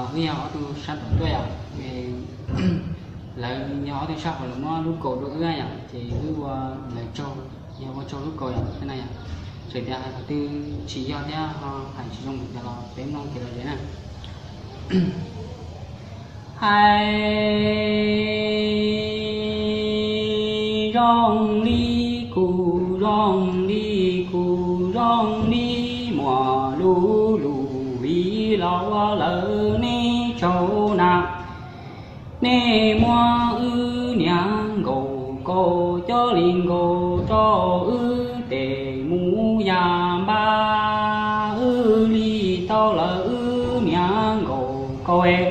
Wb yog ob tug sab tom tuaj yom, lawv yog ob tug sab hauv lawv muab lub kaus rau wb yom, ces wb ua lawv tsaug, yog ua tsaug lub kaus yom, no yom. Txawm tias hais qhov twg tsis yog thiab ho hais tsis zoo lawm los peb mloog kev lom zem na. Hais zoo li kuv, zoo li kuv, zoo li muaj lub lub viv los ua lawv nej tsaug na. Nej muab wb niag nkaus kaus coj li nkaus rau wb tes mus ya npab, wb li tau lawv wb niag nkaus kaus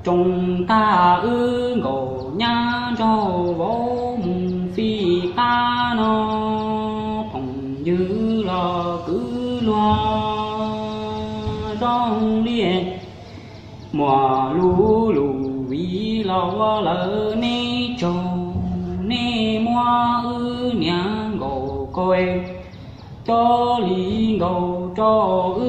tsoo tag wb nkaus nyab nraug vauv mus fij qab no. Phooj ywg los kwv luag, zoo li muaj lub lub viv los ua lawv nej tsaug, nej muab wb niag nkaus kaus coj li nkaus rau wb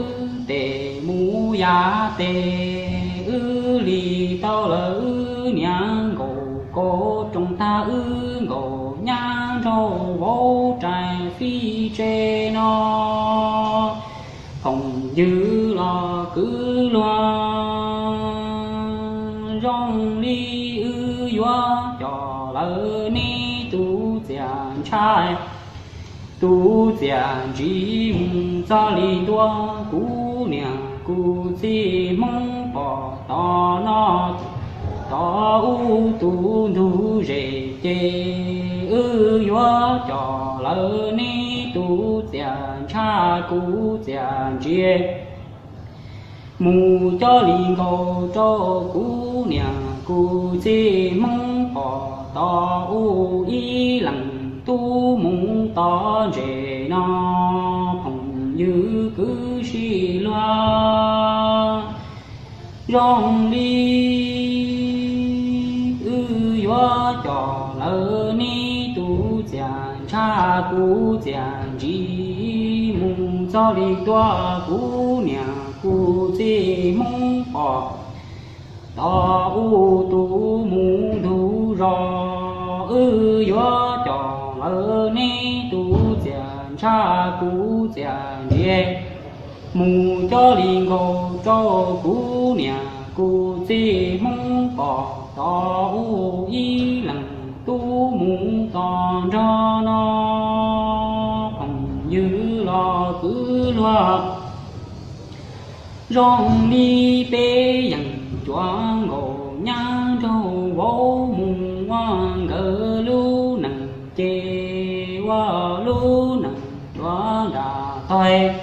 tes mus ya tes, wb li tau lawv wb niag nkaus kaus tsoo tag wb nkaus nyab nraug vauv rais fij tsev no. Phooj ywg los kwv luag, zoo li wb yuav coj lawv nej tus txiaj ntsha, tus txiaj ntsim mus txog li ntua kuv niam kuv txiv Hmoob pom tom no, tom ub tus ntug zes ces wb yuav coj lawv nej tus txiaj ntsha kuv txiaj ntsig mus coj li nkaus rau kuv niam kuv txiv Hmoob pom tom ub ib leeg tub mus tom ntses no. Phooj ywg kwv sib luag, zoo li wb yuav coj lawv nej tus txiaj ntsha kuv txiaj ntsig mus txog li ntua kuv niam kuv txiv Hmoob pom tom ub tus mus ntug zos, wb yuav coj lawv nej tus txiaj ntsha kuv txiaj ntsig mus coj li nkaus rau kuv niam kuv txiv Hmoob pom tom ub ib leeg tub mus tom nrog no. Phooj ywg los kwv luag, zoo li peb yeej cuav nkaus nyab nraug vauv mus ua nkawd lub neej ces ua lub neej tuav nram tog.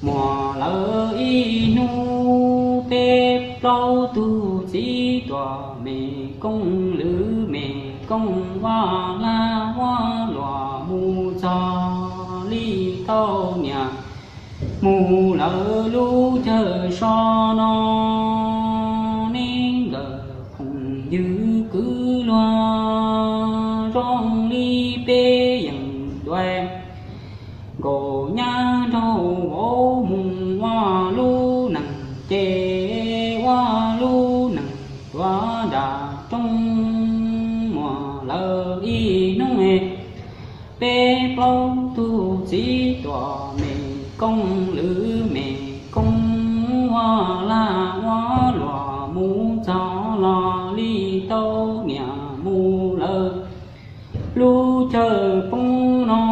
Muaj lawm ib hnub peb plaub tug txiv tuam me koob lwm me koob ua lag ua luam mus txog li tau niam mus lawm lub chaw so no. Nej nkawd phooj ywg kwv luag, zoo li peb yeej cuav nkaus nyab nraug vauv mus ua lub neej ces ua lub neej tuav nram roob. Muaj lawm ib hnub peb plaub tug txiv tuam me koob lwm me koob ua lag ua luam mus txog los li tau niam mus lawm lub chaw poob no.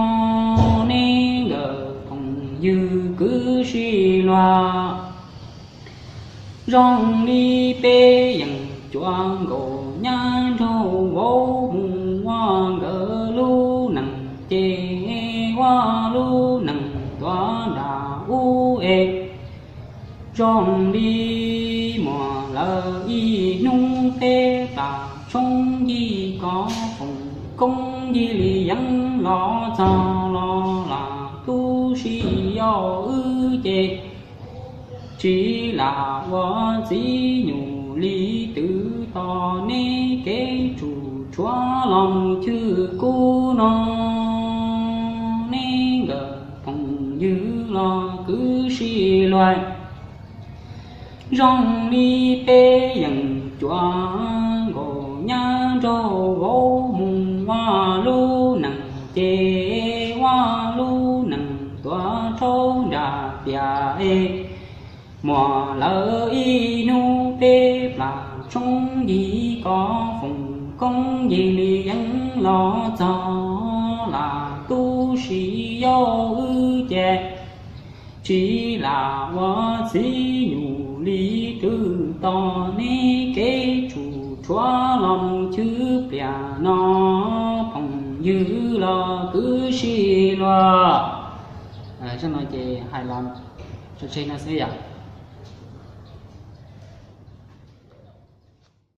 Nej nkawd phooj ywg kwv sib luag, zoo li peb yeej cuav nkaus nyab nraug vauv mus ua nkawd lub neej ces ua lub neej tuav nram ub es zoo li muaj lawm ib hnub peb plam tshoob yig kov foom koob yig li yeeb los txog los lam tub si yau wb ces tsis lam ua txiv nyuj li twb tos neb kev tsum tshuav los mus chwj kub no. Neb nkawd phooj ywg los kwv sib luag, Zoo li peb yeej cuav nkaus nyab nraug vauv mus ua lub neej ces ua lub neej tuav rau nram tiaj es muaj lawm ib hnub peb plam tshoob yig kov foom koob yig li yeeb los txog lam tu si yau wb ces tsis lam ua txiv nyuj li rwb tos neb kev tsum rhuav los mus chwv pliag no phooj ywg los kwv sij luag. Zaj no ces hais los tso tseg no xwb yom.